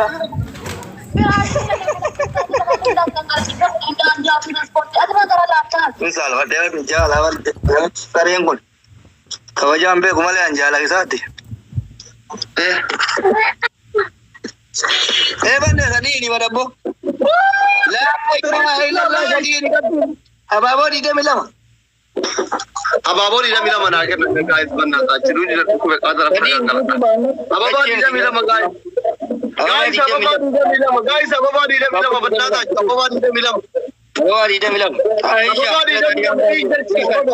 dura. Kun saalfadhee jaalala sareen kun. Kabajaan beeku malee an jaalala isaati. Eh. Eh banne sadii ni badabbo. Laa ilaaha illallah sadii ni qabdu. Abaaboo 22. Abaaboo 22 naa kenna guys bannaataa jiru jira dhukkube qaata lafa gangalata. Abaaboo 22 guys. Guys abaaboo 22 guys abaaboo 22 bannaataa abaaboo 22. Abaaboo 22. Abaaboo 22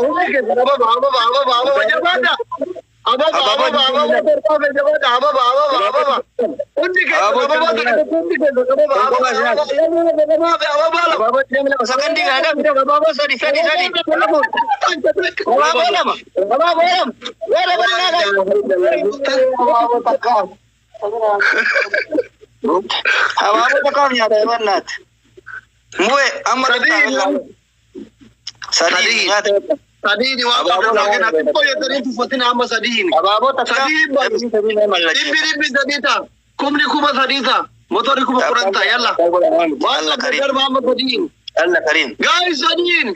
hundi keessa abaaboo abaaboo abaaboo abaaboo jabaadha. Abaaboo abaaboo abaaboo torbaaf jabaadha abaaboo abaaboo abaaboo. Hundi keessa abaaboo takka hundi keessa abaaboo abaaboo abaaboo lama. Abaaboo 22 sakandii kana abaaboo sadi sadi sadi. Abaaboo lama. Abaaboo lama. Weera bal'aa. Abaaboo takkaaf. Abaaboo takkaaf nyaata bannaati. Mbu'e amma Sadii. Sadii nyaata. Sadiini waan qabdu naa kenna xiqqoo jettanii tuffatina amma sadiini. Abaaboo takkaaf. Sadii dhibbi dhibbi sadii ta'a. Kumni 3000 ta'a. Motorri 10,000 ta'a yalla. Waan Allah qabdu karim. darba amma sadiin. Allah karim. Guys sadiin.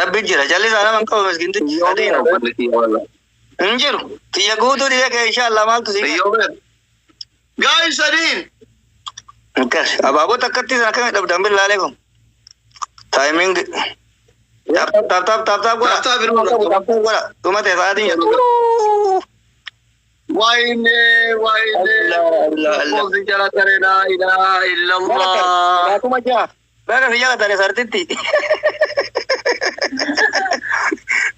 Rabbi jira. Jalli isaa nama hin qabu miskiintichi. Sadiin. Hin jiru. Xiyya guutuu dhiyee kee inshallah maaltu si. Guys sadiin. Akkas. Abaaboo takkatti sana akkami dhabdan billaalee kun. Timing. Tap tap tap tap tap godha. Tap tap biroo Tap tap godha. Dhuma ta'e sa'aatiin jedhu. Wayne wayne. Allah Allah. Kosi jala tare la ilaha illallah. Akkuma jaha. Baga si jala tare sartitti.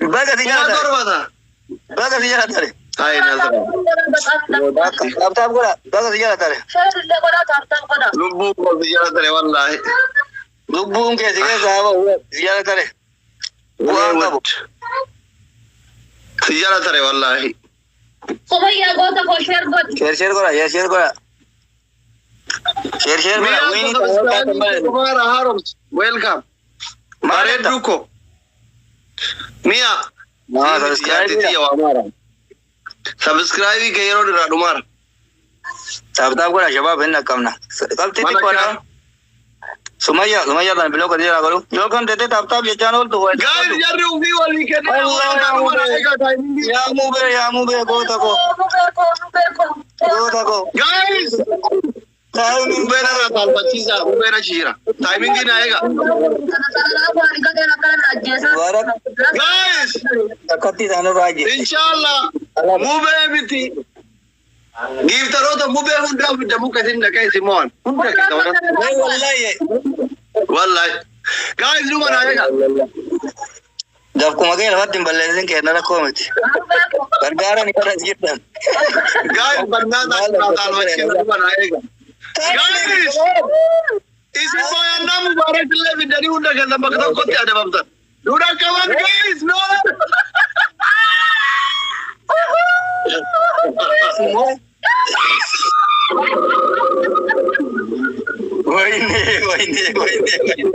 Baga si Kuma jala tare. torba ta'a. Baga si jala tare. Hai nazara. Tap tap godha. Baga si jala tare. Lubbuu kosi jala tare wallahi. Lubbuun kee si keessa haa ba'u. Si jala tare. Bu'aan qabu. Si jala tare wallahi. Share share godha. Share share godha. Share share godha. Wiini Kumara Haroms, welcome. Bareedduu ko. Mi'a. Maa subscribe Subscribe kee yeroo irraa dhumaara. Tap tap godha shabaab hin dhaqqabna. Qabxii xiqqoodha. Sumayya Sumayya kan biloo gadi jala godhu. Yoo kan tettee tap tap jechaan ooltu. Guys jarri ufii walii kennee Yaa mubee yaa mubee goota koo goota koo. Guys! Timing Mubeen irraa saalfachiisaa, mubeen achi jira. Timingii naa eega. Mubarak Guys! akkatti isaan irraa ajjeese. Inshallah mubee miti. Giiftaroota mubee hundaa fidda muka isin dhaqee isin mo'an. Hunda keessa warra. Wallahi. Wallahi. Guys dhuma naa eega. Dafkuma kee lafatti hin balleessin kenna rakkoo miti. Gargaara ni kadhas jirtan. Guys barnaataa irraa saalfachiisaa dhuma naa eega. Guys! Isin mo'annaa mubaarak illee fiddanii hunda keessa bakka tokkotti adabamtan. Duudha qaban guys no! Wayne wayne wayne wayne.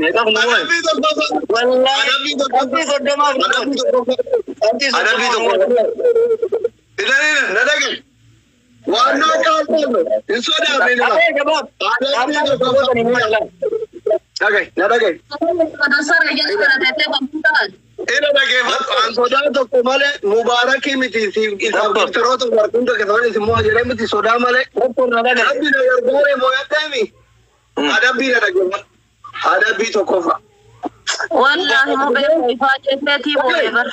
Meeqaf nu wayi? Adabbii tokkoffaa. Wallahi. Adabbii tokkoffaa. Qabxii soddomaaf nu Adabbii wayi. tokkoffaa. Qabxii Adabbii soddomaaf nu wayi. tokkoffaa. Ilaalina na dhagaye. Waan naa kaasan hin sodaanne nama. Abee shabaab. Adabbii tokkoffaa. Dhagaye na dhagaye. Ina dhageeffadhu an sodaa tokko malee mubaarakii miti siif isaaf giftiroota hunda keessatti isin mo'a jedhee miti sodaa malee. Rabbi na gargaaree mo'adheemi. Adabbii na dhageeffadhu. Adabbii tokkoffaa. Wallahi mubee ifaa jetteetii boo'ee bar.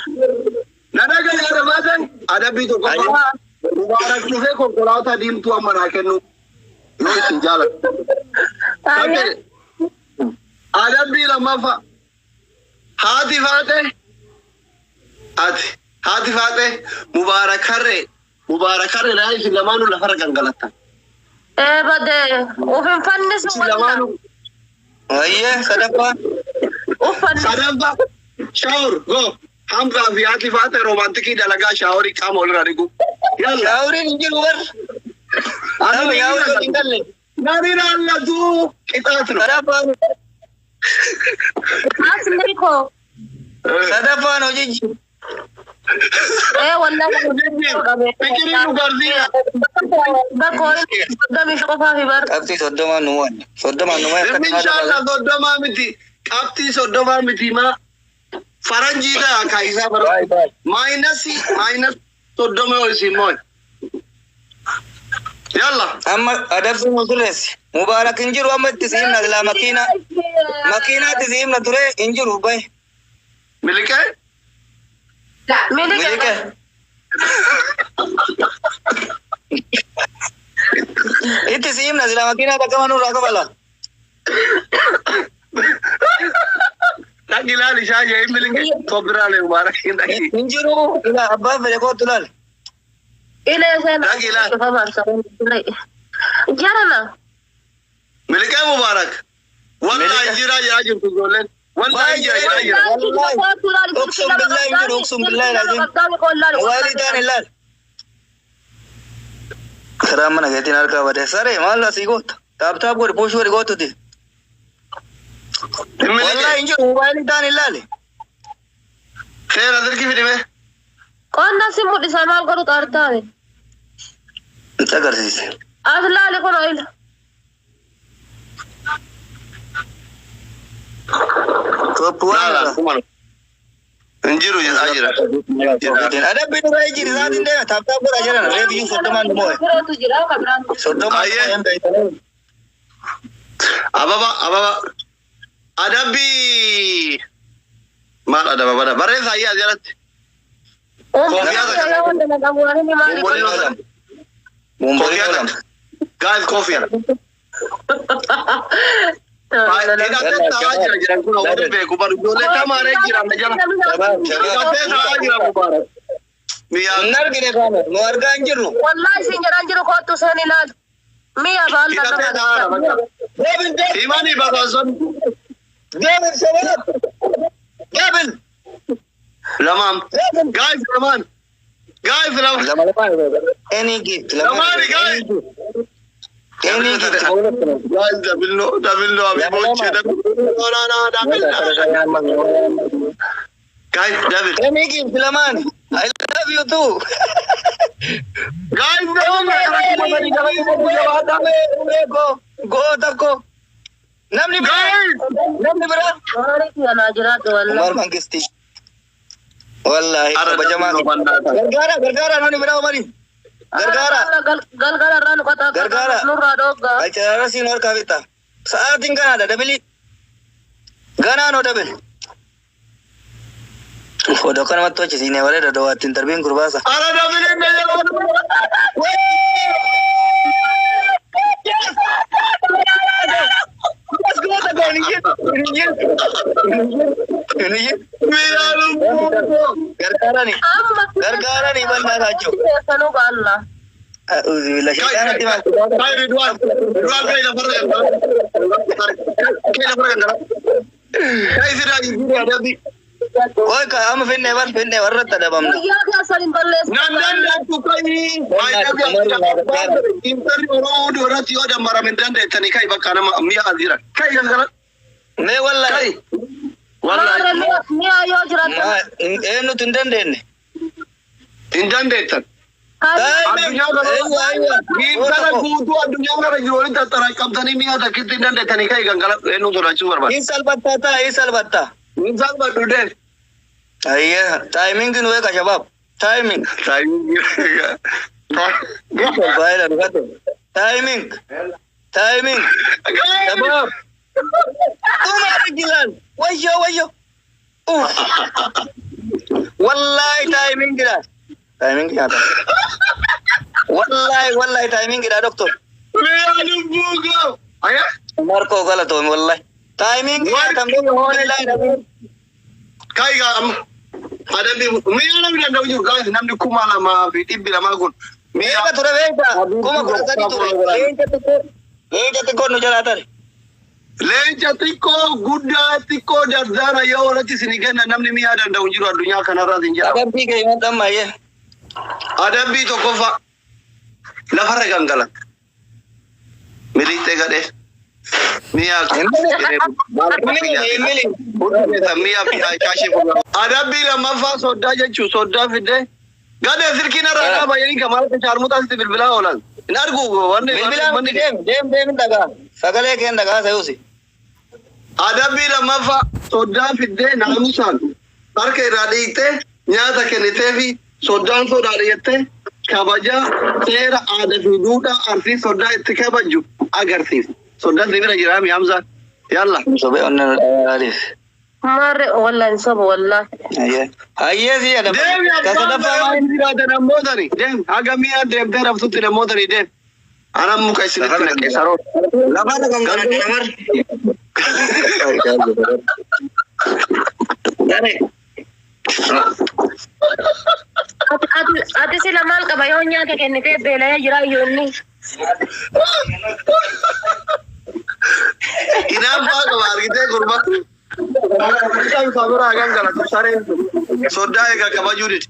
Na dhagaye adabaatan adabbii tokkoffaa. Mubaarak dhufee konkolaataa diimtuu amma naa kennu yoo isin jaalladhu. Adabbii lammaffaa. Haati faate ati haati faate mubaarak harree mubaarak harree naa isin lamaanuu lafarra gangalattan. Ee badee of hin fannisu Isin lamaanuu Ayyee sadaffaa. Uffanni. sadaffaa shower go Hamzaa fi haati faate romantikii dalagaa shaaworii qaama walirraa dhiqu. Yalla. Shaaworiin hin jiru bar. Nama yaa'uu hin galle. Nani laallatu qixaatno. Sadaffaan Asli koo. sadaffaan hojii jiru. Ee wallahi. Fikiriin nu garsiisa. Bakka horii 35 qofaa fi bar. Qabxii 30 nu mo'anne. 30 nu mo'anne akka Inni inshallah 30 miti. Qabxii 30 miti maa. Faranjiidha akka isaa bara. Baay baay. Minus minus 30 yoo isin mo'e. Yalla. Amma adabsi nu sirreessi. Mubaarak hin jiru amma itti siimna silaa makiina. Makiinaatti siimna ture hin jiru bahe. Miliqee? Miliqe. Miliqe. Itti siimna silaa makiinaa takka nurraa kafala. Dhaqi ilaali shaayee hin miliqe. Sobbiraalee Mubaarak hin dhaqi. Hin jiru ilaa abbaan fedhe kootu ilaali. Ilee seenaa. Dhaqi ilaali. Jarana. Miliqee Mubaarak. Wallahi jira jira jirtu ijoolleen. Wallahi jira jira jira. Uqsum billahi hin jiru, uqsum billahi lazim. Mobaayilii ta'an ilaali. Karaa mana keetiin harkaa bade. Saree maal asii goota? Tap tap godhi push godhi gootuti. Hin Wallahi miliqe. hin jiru mobaayilii ta'an ilaali. Seera dirqi fidime. Qonna si mul'isa maal godhu xaartaame. Itti agarsiise. As laali kun oil. Top waan Laala irraa. kuma. Hin jiru jedhaa jira. Adabbi dura jiri isaatiin deema tap tap godha jedhan reefu iyyuu 30 nu mo'e. Birootu jira ka biraan. 30 nu Ayyee. mo'e hin beektan. Ababa ababa. Adabbii. Maal adaba bada barreessa ayyaa jalatti. Uummanni wanta na qabu waan inni maali Bomboliin godhu. lama. Bomboliin Koofiyaa lama. takka. Guys koofiyaa. Hidhatee taa'aa jira jiran kun warri beeku baru ijoollee tamaaree jira na jala. Hidhatee taa'aa jira Mubaarak. Miyaa. Hin argine kaana nu argaa hin jirru. Wallahi isin jedhaan jiru kootu seen ilaali. Mi'a baal Hidhatee taa'aa jira bakka. Deebil deebil Himanii bakka deebil shabaab deebil lamaan. deebil. Guys lamaan. Guys lamaan. Lama lama. Any gift lama. Lamaani guys. Any gift. Guys double no double no abhi boche double no no no double no. Guys double. Any gift lamaan. I love you too. Guys double. Goota ko. Namni biraa. Guys. Namni biraa. Gaarii kanaa jiraatu wallahi. Umar Mangisti. Wallahi Ara kabajamaa. double no bandaata. Gargaara gargaara namni biraa Umari. Gargaara. Galgala irraa nu qotaa Gargaara. nurraa dhooggaa. Alchaara siin harkaa bitta. Sa'aatiin ganaadha dabili. Ganaa noo dabili. Odoo kanamatti hojjisiinee bareeda dawaattiin darbiin gurbaasa. Ara double inni jala. Miyaa lubbuu. Gargaarani. Amma Gargaarani bal'aa raachuu. Keessanuu baalla. A'uuzu shaytaanatti maal? Kai Ridwan. Ridwan kai lafarra gangala. Kai lafarra gangala. Kai sirraa jijjiirri adabbi. Oy ka amma finne bar finne warratti adabamna. Guyyaa keessan hin balleessu. Nan dandeettu kai. Intarri Oromoo hundi irratti yoo dammarame hin dandeettanii kai bakka nama mi'a as jira. Kai gangala. Mee wallahi. Kai. Wallahi. Mi'a yoo jiraatan. Ma eenyutu hin dandeenye? Hin dandeettan. Addunyaa kana Aywa aywa. Giintara guutuu addunyaa kana jiru walitti xaxxaraqqabtanii mi'a takkitti hin dandeettanii kai gangala eenyuun sodaachisuu barbaada. Hin salphattaa taa hin salphattaa. Hin salphadhu deem. Ayye timing nu eega shabaab. Timing. Baay'ee dhugate. Timing. Timing. Shabaab. Umar Gilan. Wayyo wayyo. Uff. Wallahi timing dha. Timing nyaata. Wallahi wallahi timing dha doctor. Mi'a lubbuu goo. Ayyaa. Marco galatoom wallahi. Timing nyaatam wallahi. Kai gaa amma adabbi mi'a namni danda'u jiru guys namni 2200 kun mi'a Meeqa ture beektaa? 13,000 ture. Leenca xiqqoo. Leenca xiqqoo nu jalaa tare. Leenca xiqqoo guddaa xiqqoo dardaara yoo walitti isin kenna namni mi'a danda'u jiru addunyaa kanarraas hin jira. Adabbii kee himan dhammaayee. Adabbii tokkoffaa lafarra gangalan. Miliixee gadhee. Mi'a mi'a shaashii adabbii lammaffaa soddaa jechuun soddaa fidee gadee silkiin irraa dhaaba jedhanii kamaal shaarmuxaa sitti bilbilaa oolan. Hin argu wanni Bilbilaan deem deem deem dhagaa. Sagalee keen dhagaa sayuusi. Adabbii lammaffaa soddaa fiddee naamusaan harka irraa dhiqxee nyaata kennitee fi soddaan sodaadha jettee kabaja seera aadaa fi duudhaa arsii soddaa itti kabaju agarsiisa. Soddaan si bira jira mi Hamza? Yalla. Sobee onnee dhaadhiif. Maarre wallahi hin sobu wallahi. Hayyee si jedhama. Deemi abbaan Sadaffaa maal jiraatan namootani. Deem haga mi'a deemtee raftutti namootani deem. Anaan muka isinitti naqee saroo. Lafa kan galadhe namar. Gare. Ati sila maal qaba yoo nyaata kennitee beela'ee jira iyyuu inni. Hinaaffaa qaba argitee gurba. Isaa bira hagam galatu sareen soddaa egaa kabajuu dide.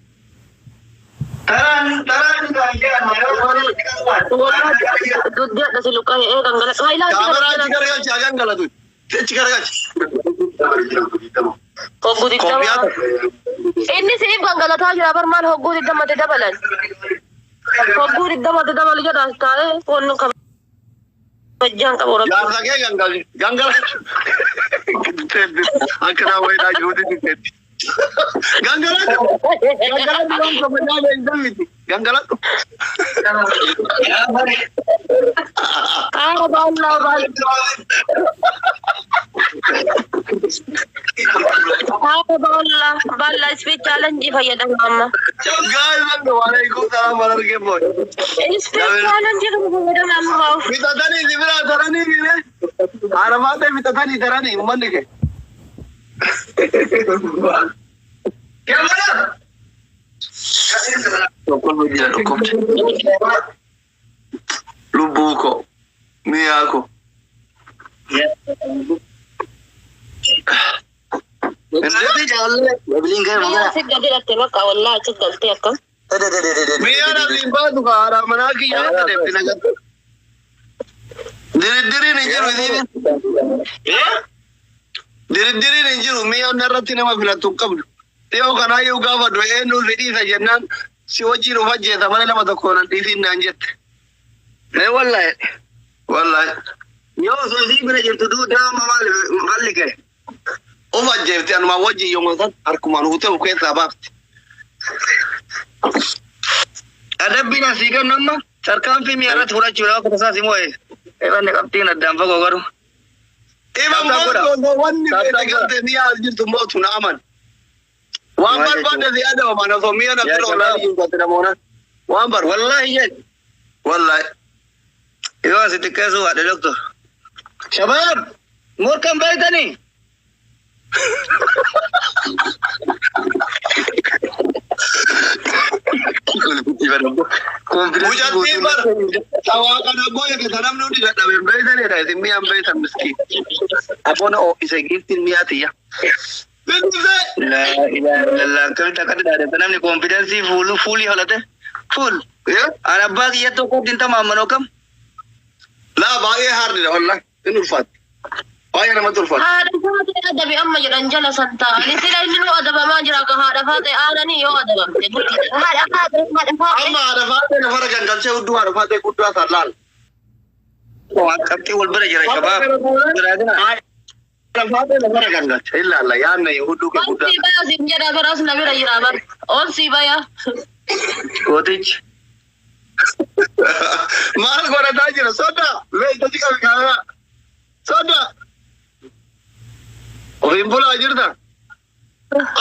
Taraan taraan kan jedhamu. Duddi hadha si luqqa'ee ee gangaladhu. Haa ilaalchi Kaameraa achi garagalchi hagam galatu. Achi garagalchi. Hogguu digdama. Kooppiyaa Inni siif gangalataa jira bar maal hogguu digdamatti dabalan. Hogguu digdamatti dabalu jedha as taa'ee wanni kabajjaan qabu rabbi. Jaarsa kee gangalchi. Gangala. Akka naa wayiidhaa jiruutti diteetti. Gangaladhu. Gangaladhu waan kabajaa beektan miti. Gangaladhu. Haa baallaa baallaa. Haa baallaa baallaa ispeed chaalenjii fayyadama amma. Gaa'el waalaikum salaam warahmatullahi wabarakatuh. Ispeed chaalenjii kana fayyadama amma baa'u. Bitatanii si biraa taranii bire. Arafaatee bitatanii taranii uummanni kee. Tokko jira dhukkubde. Lubbuu koo mi'aa koo. Indeeti jaallee. Wabiliin gare Mi'a magala. si gadi dhatte bakka wallaa achi galtee akkam. Mi'aa dhabni hin baatu kaa haadha manaa kiyyaa akka deemti nagatti. Diriddiriin hin jiru isiin. Diriddiriin hin jiru mi'a irratti nama filattu hin qabdu. Dhiyoo kanaayyuu gaafa du'e eenyuun fedhiisa jennaan si wajjin of ajjeesa malee nama tokko nan dhiisiin naan jette. Mee wallahi. Wallaahi. Yoo osoo isii bira jirtu duudaa amma maal malli kee? Of ajjeefte anumaa wajjin yommuu san harkumaan huutee of keessaa baafti. Adabbiin asii kennu amma tarkaanfii mi'a irratti fudhachuudhaaf akka tasaas immoo eeganne qabxiin addaan fagoo garuu. Iman mootu wanni feete galte mi'a as jirtu mootu na aman. Waan barbaadde si adabaman osoo mi'a na bira olaa jirtu namoona. Waan barbaadde. Wallaahi jedh. Wallaahi. Yoo asi xiqqeessuu baadhe doktor. Shabaab. Morkan beektanii? Mucattiin bar tawaa kana booya keessa namni hundi dadhabe hin beeytanidha. Isin mi'a hin beeytan miskiin. Aboona ho'ise giiftiin mi'a tiyya. Bilisee. Laa ilaaha illallah akkamitti akka dhaadhata namni konfidensii fuulu fuulii holate fuul. An abbaa kiyya tokkotti hin tamaamanoo kam? Laa baay'ee haardidha wallahi. Hin ulfaatti. Baay'ee namatti ulfaatti. Haadha faatee adabi amma jedhan jala san taa'anii sila inni nu adabamaa jira akka haadha faatee aananii yoo adabamte. Haadha faatee haadha faatee. Amma haadha faatee nafarra gangalchee hudduu haadha faatee guddaa san laal. Waan qabxii wal bira jira shabaab. Haadha faatee nafarra gangalchee ilaalla yaadna hudduu kee Ol guddaa. sii baya siin jedha baras na bira jira bar. Ol sii baya. Gootichi. Maal godhataa jira soda leetatti qabi kaanaa soda. Ofiin bulaa jirta.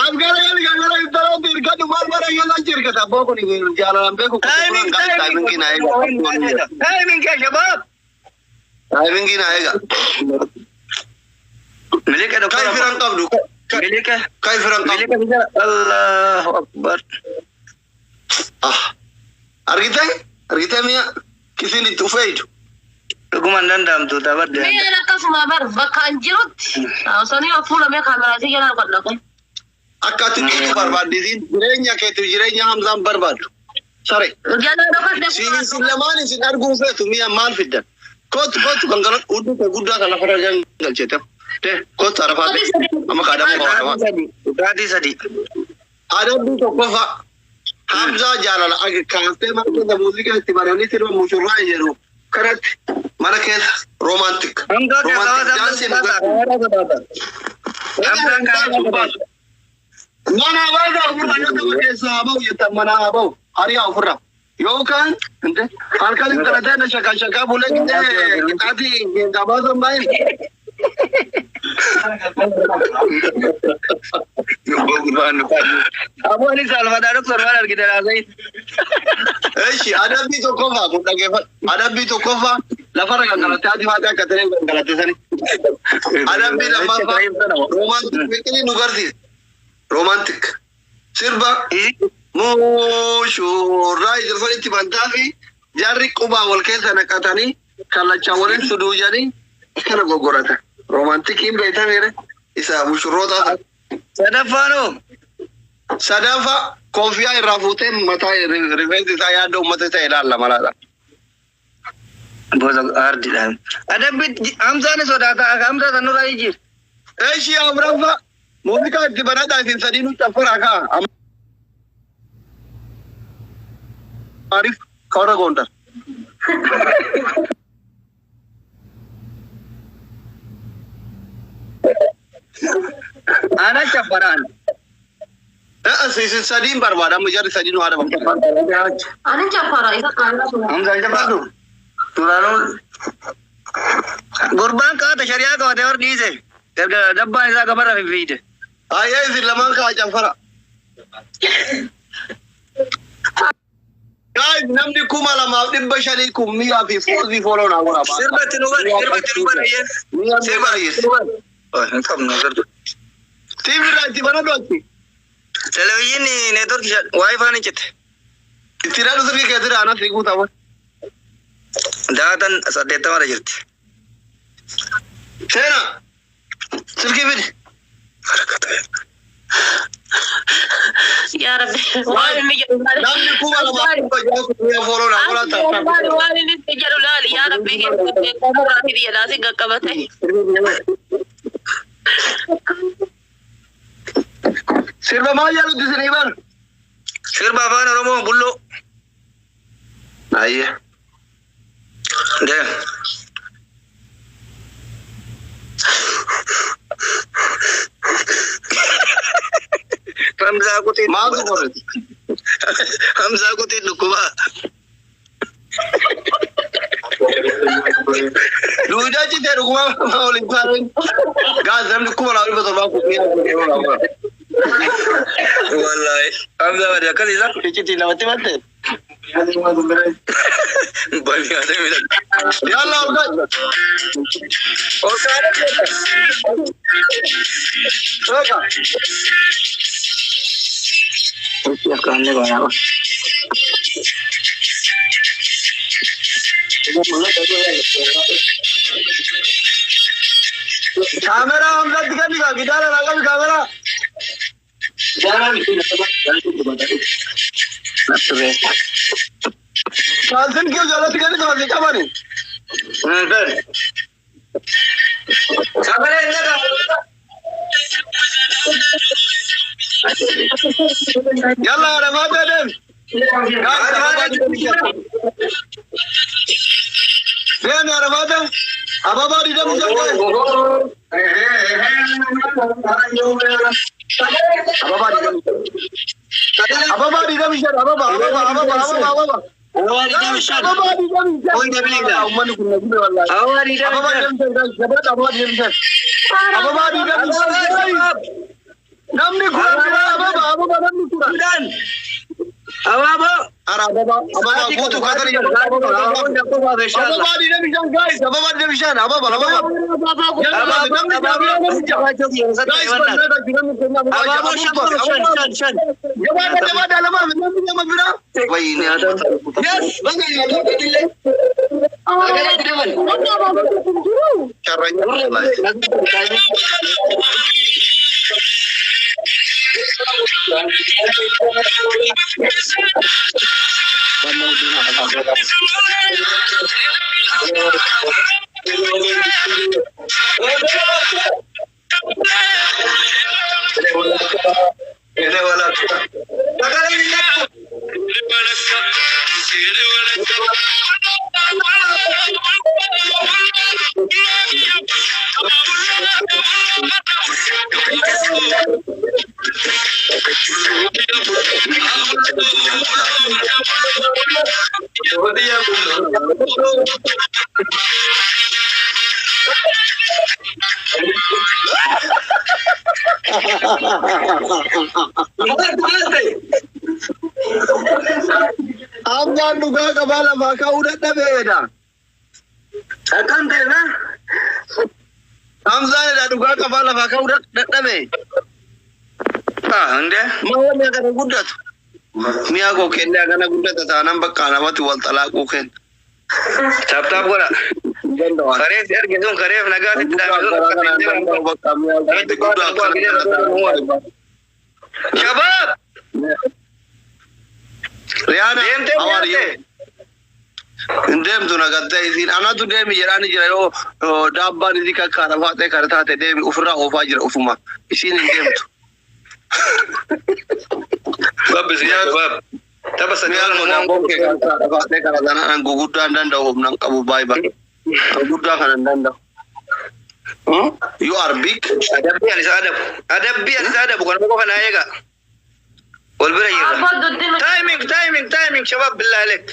As gara gali gangara intalootti hirkadhu maal bara yoolaan achi hirkata abboo kun jaalalaan beeku. Timing Timing naa eega. Timing kee shabaab. Timing naa eega. Milike Kai doktora. firan qabdu. Milike. Kai firan qabdu. Milike bisa. Allahu akbar. Ah. Argitee? Argitee mi'a kisiin itti ufeetu. Dhugumaan danda'amtu taphadde. Mi'a akkasuma bar bakka an jirutti. Osoo ni fuula mee kaameraatii jalaan godhaqu. Akka ati dhiitu barbaaddisiin jireenya keetiif jireenya Hamzaan barbaaddu. Sare. Jalaan dhokadhe. Siin isin lamaan isin arguun feetu mi'a maal fiddan? Kootu kootu gangalan hudduu kee guddaa kan lafa irra galcheete. Te kootu arafaate. Amma kaadamuu qaba. Dhugaatii sadi. Adabbii tokkoffaa. Hamzaa jaalala kaastee mana keessa muuziqaa itti bananii sirba mushurraa jedhu kanatti mana keessa romantic. Hamzaa Romantic daansii nu Hamzaan kaasa. Mana baasaa ofirraa yoo ta'u keessaa haa bahu jettan mana haa bahu hariyaa ofirraa. Yookaan halkan intala na shaka shaka bulee qixee qixaatii gabaasan baay'ee. Aboo ani saalfataa doktor waan argite laasayi. Eshi adabbii tokkoffaa kun dhaggeeffadhu. Adabbii tokkoffaa lafarra gangalattee haati faatee akka ta'e gangalattee sani. Adabbii lammaffaa romantic fiqirii nu garsiisa. Romantic. Sirba mushurraa ijalfanitti bantaa fi jarri qubaa wal keessa naqatanii kallacha waliin suduujanii akkana goggoratan. Romantikiin beekameere isa mushurrootaa sana. Sadaffaanoo. Sadaffaa koofiyaa irraa fuutee mataa rifeensi isaa yaadda uummata isaa ilaalla malaadha. Bosa ardiidhaan. Adabbii Hamzaan sodaata Hamzaa sanurraa jijjiir. Eshi afuraffaa muuziqaa itti banadhaa isin sadiinuu caffaraa kaa. Amaariif kawarra Gondar. Ana caffaraan. Isin sadiin barbaada amma jarri sadiinuu haadha barbaada. Ani chaffara isa kaanaa sun. Hamzaan caffartu. Duraanuu. Gurbaan kaata shari'aa qabate hor dhiise. Dabbaan isaa gabarra fiffiide. Ayyee isin lamaan kaa caffara. Guys namni 2500 kun mi'aa fi foozii follow naa godha. Sirbatti nu bari sirbatti nu bari. Mi'a Sirba nu bari. Hin qabnu sirba. TV irraa itti banadhu achi. Televezyiinii neetworkii waayifaan hin citte. Itti hidhadhu sirrii keetti anas ni guutama. Daatan 80 jirti. Seena silkii fidi. Yaa Rabbi waan inni jedhu laali. Namni 2600 kun mi'a follow naa godha. Waan inni jedhu laali yaa Rabbi keessatti hiriya si qaqqabate. Sirba maal jedhutti isinii bara? Sirba afaan Oromoo bulloo. Ayyee. Deem. Hamzaa kutii. Maaltu qorrite? Hamzaa kutii dhukkubaa. Duudaa citee dhuguma waliin kaa'an. Gaas namni 2700 kun mi'a follow naa godha. Wallaahi. Hamzaa badi akkas isa. Iccitii namatti malte. Bani haasee miidhagu. Yalla ol ka'i. Ol kaa'ee. Eega. Kaameraa Hamzaatti kenni kaa gitaara naa qabi kaameraa. Kaalsin kiyyu jalatti kenni sama si qabani. Sagalee hin dhagahamu. Yalla arafaatee deemi. Deemi arafaatee. Ababaa 25 ga'e. Ababaa 25. Ababaa 25 ababaa ababaa ababaa ababaa ababaa. Ababaa 25. Ababaa 25. Oy, dabili gaa. Uummanni kun na gube wallaahi. Ababaa digdami Ababaa shan. 25 gabaadha ababaa 25. Ababaa 25. Namni kudhan biraa ababaa ababaa namni kudhan. Kudhan. Abaaboo. Ara ababaa ababaa guutuu kaatanii jiru. Ababaa 25 guys ababaa 25 ababaa ababaa. Namni Guys, Abaaboo shan shan shan shan. Jabaadha jabaadha lama namni nama biraa. Wayne. Yes. Carranya. Hamzaan dhugaa qabaa lafaa ka'uu dadhabeedha. Akkam ta'e na? Hamzaan edha dhugaa qabaa lafaa ka'uu dadhabe. Ah, hundee. Maa mi'a kana guddatu? Mi'a koo kennee akkana guddata taanaan bakka namatti wal xalaaquu kenna. Tap tap godha. Hin danda'u. Kareef si arge sun kareef nagaa sitti Guddaa dhaame sun akkanaa akka kana hin hin danda'u bakka mi'a guddaa akkana kana taanaan. Shabaab! Riyaana, Deemtee how are you? deemtee? Hin deemtu nagattee isiin anatu deemi jedhaani jira yoo yoo daabbaan isii kakkaara faaxee kara taate deemi ofirraa oofaa jira ofuma isiin hin deemtu. Babbisi yaa shabaab. Tapha sadii Mi'a wal koo daabboon kee kakkaara faaxee kara taanaan guguddaa hin danda'u humna hin qabu baay'ee guguddaa kana hin danda'u. You are big. Adabbii ani isa adabu. Adabbii ani isa adabu kana qofa naa eega. Wal bira jirra. Abbaa duddi nu Timing, timing, timing, shabaab billahi alek.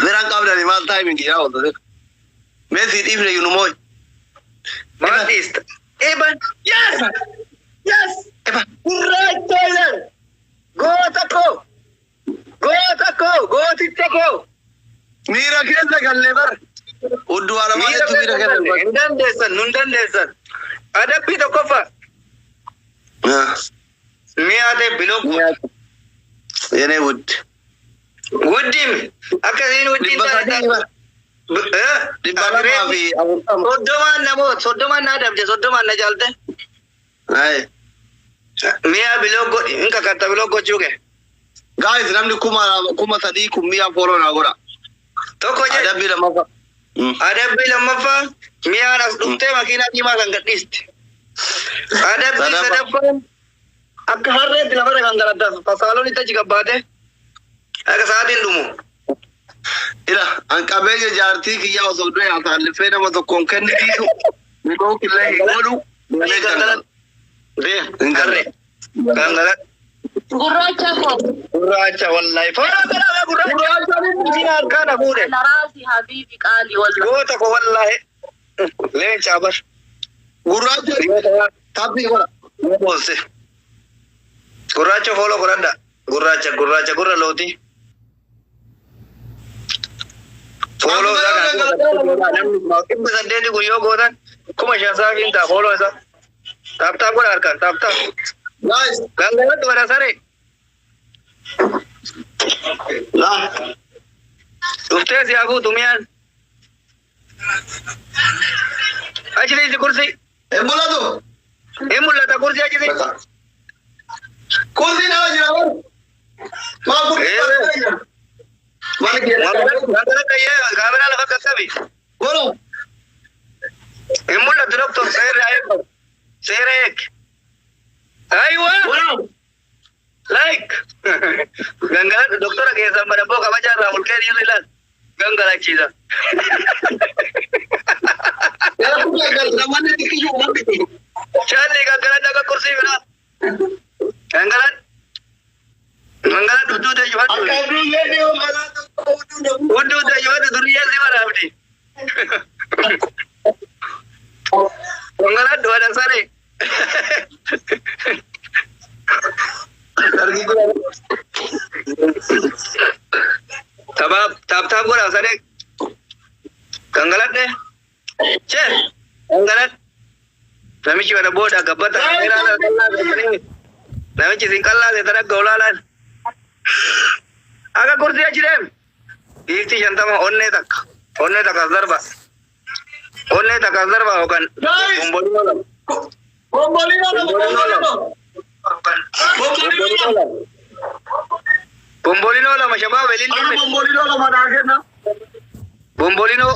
Biraan qabdani maal timing yaa oolta. Mee sii dhiifne yunumoo. Maal dhiista? Eban. Yes! Yes! Eban. Gurraacha jedhan. Goota koo. Goota koo. Gooticha koo. Miira keessa gallee bara. Hudduu alamaanitu miira keessa galle. Hin dandeessan, nun dandeessan. Adabbii tokkoffaa. Mi'a ta'e biloo Yenee wuddi. Wuddiin akka isiin wuddiin 300 bara. 240. 30n namoota 30n na adabde 30n na jaalte. Aye. Mi'a biloo godhi hin kakatta biloo gochuu kee. Guys, namni 3000 kun mi'a follow naa godha. Tokko jedhe. Adabbii lammaffaa. Adabbii lammaffaa mi'aan as dhuftee makiinaa diimaa kan gadhiisti. Adabbii Sadaffaa. sadaffaan akka harreetti lafarra kan galatta saaloon itti achi gabbaate akka sa'aatiin dhumu. Ila an qabeenya jaartii kiyyaa osoo du'e asaalliffee nama tokkoon kennitiisu. Midhoo killee hin godhu. Malee gangaladhu. Deem Hin harree gangaladhu. Gurraacha koo. Gurraacha wallahi. Foolaa godhaa gurraacha. Makiinaa harkaa na fuudhe. Laraasi habiibi qaali walla. Goota ko wallahi. Leenca bar. Gurraacha tabbii godha. Boonse. Gurraacha fooloo godhadha. Gurraacha gurraacha gurra looti. Fooloo isaa kana 800 kun yoo gootan 5000 saafiin ta'a fooloo isaa. Tap tap godha harkaan tap tap. Guys, Gangalatti bara saree. laa. Dhuftee si haa fuutu mi'aan. Achi dhiisi kursii. Hin mul'atu. Hin mul'ata kursii achi dhiisi. Kursiin ala jira bar. Maal kursiin ala jira? Maal keessa? Gangalatti kaameraa lafa qaqqabi. Godhu. Hin mul'atu doktor seerri haa eegamu. Seera eegi. Aywa. Godhu. Like. Gangalatti doktora keessan badabboo kabajaa irraa mulqee dhiirri ilaal. Gangalachiisa. Yaa kun namoonni xiqqisuu manni xiqqisuu. Chaalli gangalatti akka kursii biraa. Gangalatti. Gangalatti hudduu ta'e jifadhu. Akka duyyee dhiyoo manaa tokko hudduu dhabu. Hudduu ta'e jifadhu duriyyee si waraabdi. Gangalatti wada saree. Dargii godha. Tabaab taap taap godhaa saree. Gangaladhe. Chee. Gangaladhe. Namichi kana booda gabbata. Namichi isin qallaase daragga olaalaan. Akka kursii achi deem. Dhiifti 50 onnee takka. Onnee takka as darba. Onnee takka as darba yookaan. Guys! Bombolino lama. Bombolino lama. Bombolino Bombolino lama. Bombolino lama. Bombolinoo lama shabaab Ana ililli. bombolinoo lama naa kenna. Bombolinoo.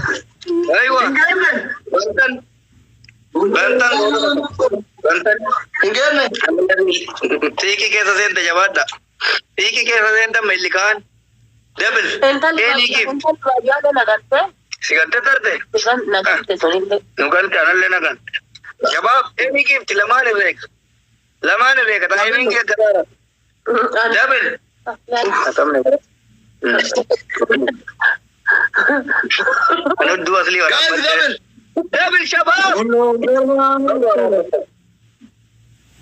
Aywa. Hin geenne. Bantan. Bantan. Bantan. Hin geenne. Xiiqii keessa seente jabaadha. Xiiqii keessa seente millikaan. Double. Intalli Any gift. intalli baadiyyaadha nagatte. Si gante tarte. Nagatte sunillee. Nu gante anallee nagan. Shabaab any gift lamaan irreeka. Lamaan irreeka. Taa'imiin kee garaara. Double. Anu dua asli orang. Guys, double. Double shabaab.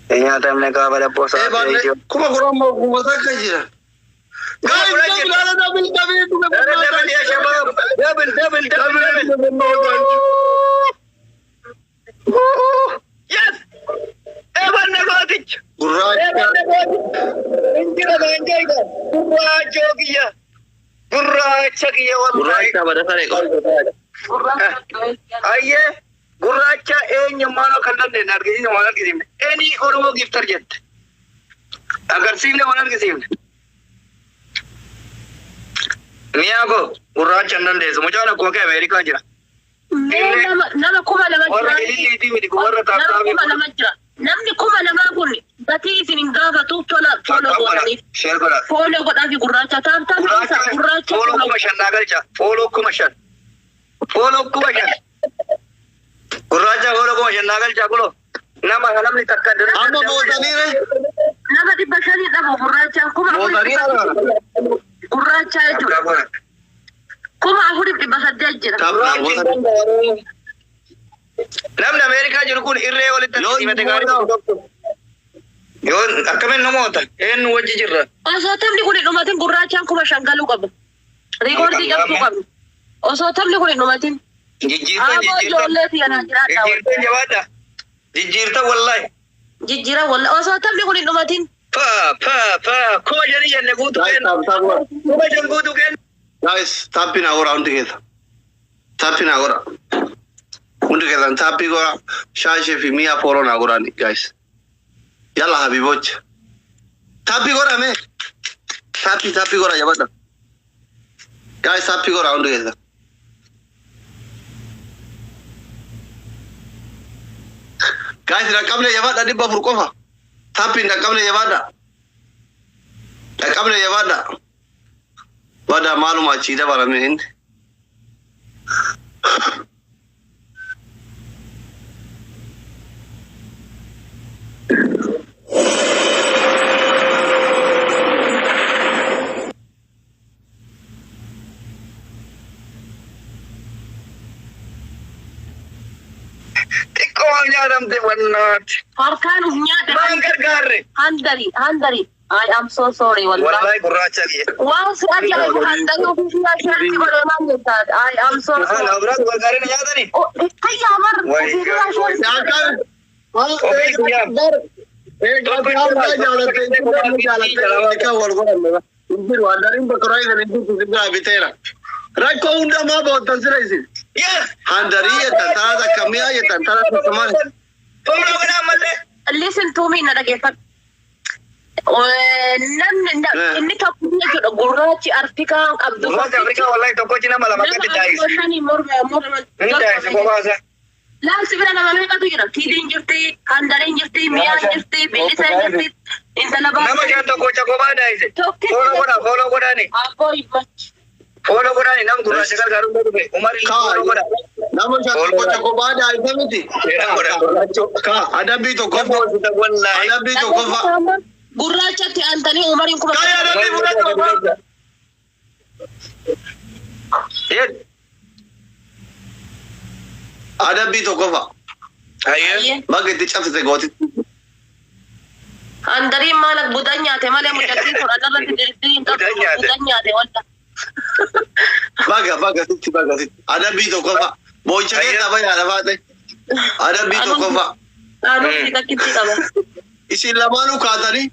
Nyaata amne kaaba dappo Eh, baanne 10,000 moo kuma takka jira. Guys, double, ala double, double, double, Double ya shabaab. Double, double, double, double. Yes. Eban nagotich. Gurraacha. Eban nagotich. Injira banjai ka. Gurraacha kiyya. Gurraacha kiyya wallahi. Gurraacha badhaasa qofa. Ayyee gurraacha eenyummaan kan dandeenye argisiisne waan argisiifne. Eenyi Oromoo giftar jette. Agarsiifne waan argisiifne. Miyaa koo gurraacha hin dandeessu. Mucaan akkuma kee Ameerikaa jira. Nama 2000 Warra jira. ililliitii miti warra Nama taaptaabii. 2000 jira. Namni 2000 kun gatii isin hin gaafatu tola tola godhaniif. Share godhaa. Follow godhaafi gurraacha tap tap isa gurraacha. Follow 5,000 naa galcha. Follow 5,000. Follow 5,000. Gurraacha follow 5,000 naa galcha kuloo. Nama namni takka Amma bootaniire. Nama 500 dhabu gurraachaan 4,000 Bootanii ala. gurraacha jechuudha. 4,800 jira. Taphaa bootanii. Namni Ameerikaa jiru kun irree walitti Yoo argisiifate gaarii. Yoo akkamiin namoota eenyu wajji jirra? Osoo taphni kun hin dhumatin gurraachaan 5,000 galuu qabu. Riikoordii cabsuu qabu. Osoo taphni kun hin dhumatin. Jijjiirtan Aaboo jijjiirtan. ijoollee tiyanaa jiraadhaa. Jijjiirtan jabaadha. Jijjiirtan wallahi. Jijjiira walla osoo taphni kun hin dhumatin. Pa pa pa 5,000 jenne guutuu Guys, kennu. tap tap godha. 5,000 guutuu kennu. Guys, taappii naa godha hundi keessa. Taappii naa godha. Hundi keessan taappii godha. Shaashee fi mi'a follow naa godhaani guys. Yalla habibocha. Taappii godha mee. Taappii taappii godha jabadha. Guys, taappii godha hundi keessa. Guys, dhaqqabne jabaadha 400 qofa. Taappiin dhaqqabne jabaadha. Dhaqqabne jabaadha. Bada maaluma achii dabalame inni. Xiqqoo waan nyaatamte wannaati. Harkaan uf nyaate. Maan gargaarre. Handari handari. I am so sorry wallahi. Wallahi gurraacha kiyya. Waan si ajaa'ibu handari ofii shaarti godhee maal jettaa? I am so Haa sorry. na biraatu gargaaree na nyaatani. Hayyaa bar ofii shaarti. Ofii guyyaa. Rakkoo hundamaa boottan sira isin. Yes. Handarii jettan tana takka mi'a jettan tana takka maali. Follow godhaa ammallee. Listen to me na dhageeffadhu. Namni inni tokko jechuudha gurraachi Afrikaan qabdu. Gurraacha Afrikaa wallahi tokkochi nama lama Nama akkatti daayisa. afur shanii morma morma. Inni daayisa kophaa isaa. Laamsi bira nama meeqatu jira? Tiidiin jirti, handariin jirti, miyaan jirti, bilisaan jirti, intala Nama baasee. shan tokkocha kophaa daayise. Tokkichi Follow godhaa follow godhaani. Abboo himmachi. Follow godhaani nam gurraacha gargaaruun dhufe. Umar illee follow godhaa. Nama shan tokkocha kophaa daa'isa miti. Kaa adabbii tokkoffaa. Wallahi. Adabbii tokkoffaa. Gurraachatti aantanii umariin kuma. Kaa adabbii fudhadhu. Yes. Adabbii tokkoffaa. Ayyee. Bakka itti cabsite gootitti. Handariin maal budan nyaate malee mucattiin kun asirratti diriirii hin qabdu. Budan nyaate. Budan nyaate wanta. Baga baga sitti baga sitti. Adabbii tokkoffaa. Boo'icha keessaa bayaa lafaa ta'e. Adabbii tokkoffaa. Aanuu fi takkitti qaba. Isin lamaanuu kaatanii